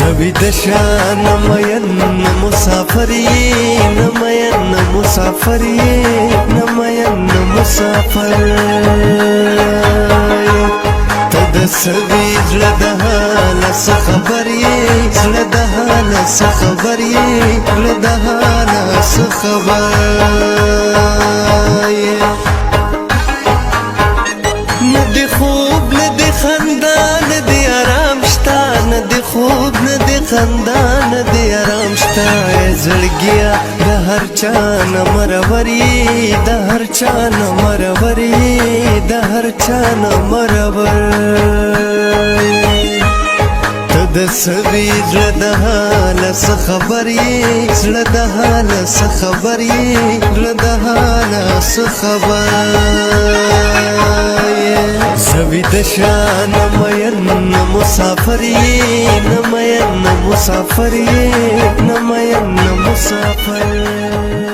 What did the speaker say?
زوی د شان مین مسافر یې، نه مین مسافر یې، نه مین مسافر. ته د سوي زړه د حاله څه خبر یې، زړه د حاله څه خبر یې، زړه د حاله څه خبر یې. نه دی خوب، نه دی خندا، نه دی آرام شتا. نه دی خوب، نه دی خندا، نه دی آرام شتا. زړګیا د هر چا نه مرور یې، د هر چا نه مرور یې، د هر چا نه مرور. ته د سوي زړه د حاله څه خبر یې، زړه د حاله څه خبر یې، زړه د حاله څه خبر یې. زوی د شان مین مسافر یې، نه مین مسافر یې، نه مین مسافر.